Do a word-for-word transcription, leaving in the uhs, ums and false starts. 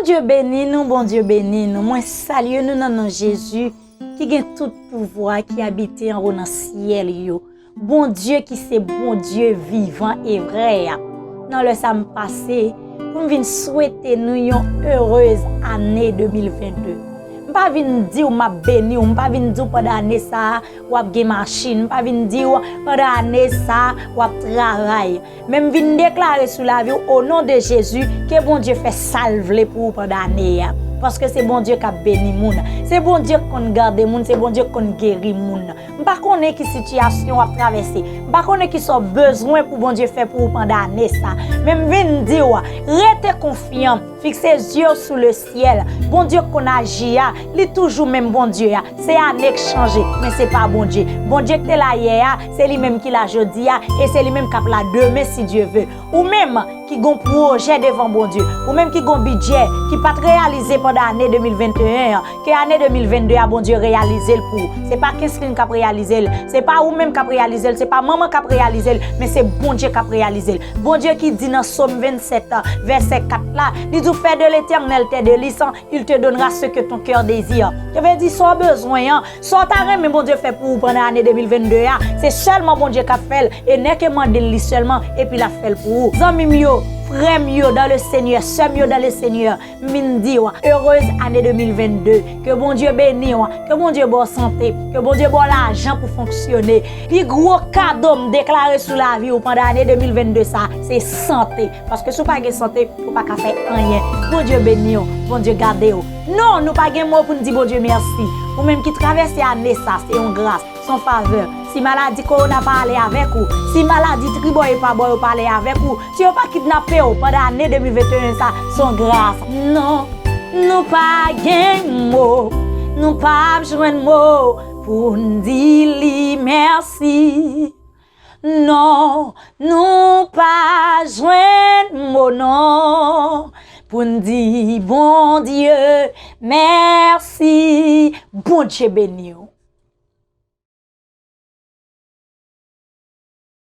Bondye beni nou, Bondye beni nou. Mwen salye nou nan non Jezi ki gen tout pouvwa, ki abite anwo nan syèl yo. Bondye ki se Bondye vivan e vrè a. Nan lè sa m pase pou m vin swete nou yon erez ane de mil vennde. M pa vin di w m ap beni w, m pa vin di w pandan ane sa a w ap gen machin, m pa vin di w pandan ane sa a w ap travay. Men m vin deklare sou lavi w, o non de Jezi, ke Bondye fè sa l vle pou ou pandan ane a. Paske se Bondye k ap beni moun. Se Bondye k konn gade moun, se Bondye k konn geri moun. M pa konnen ki sitiyasyon w ap travèse. M pa konnen ki sa w bezwen pou Bondye fè pou ou pandan ane sa. Men m vin di w, rete konfyan, fikse zye w sou le syèl. Bondye k konn aji a, li toujou menm Bondye a. Se ane k chanje, men se pa Bondye. Bondye k te la yè a, se li menm ki la jodi a, e se li menm k ap la demen si Dye ve. Ou menm ki gon pwojè devan Bondye, ou menm ki gon bidjè ki pa t reyalize pandan ane de mil vennde en an, ke ane de mil vennde a Bondye reyalize l pou ou. Se pa Kenslin k ap reyalize l, se pa ou menm k ap reyalize l, se pa manman k ap reyalize l, men se Bondye k ap reyalize l. Bondye ki di nan Sòm vennsèt, vèsè kat la, li di w, fais de l'Éternel tes délices, il te donnera ce que ton cœur désire. Sa vle di sa w bezwen an, sa w ta renmen Bondye fè pou ou pandan ane de mil vennde a, se sèlman Bondye k ap fè l, e nèke mande l li sèlman, epi l ap fè l pou ou. Zanmi m yo, frè m yo dans le Seigneur, sè m yo dans le Seigneur, m vin di w, heureuse année de mil vennde. Ke Bondye beni w, ke Bondye ba w sante, ke Bondye ba w lajan pou fonksyone. Pi gwo kado m deklare sou lavi w pandan ane de mil vennde sa, se sante. Paske si w pa gen sante, ou pa ka fè anyen. Bondye beni w, Bondye gade w. Non, nou pa gen mo pou n di Bondye mèsi. Ou menm ki travèse ane sa, se yon gras, se yon favè. Si maladi kowona pa ale avèk ou, si maladi tribò e pa bò yo pa ale avèk ou, si yo pa kidnape w pandan ane de mil vennde en sa, se yon gras. Non, nou pa gen mo, nou p ap jwenn mo pou n di li mèsi. Non, nou pa jwenn mo non pou n di Bondye mèsi. Bondye beni w.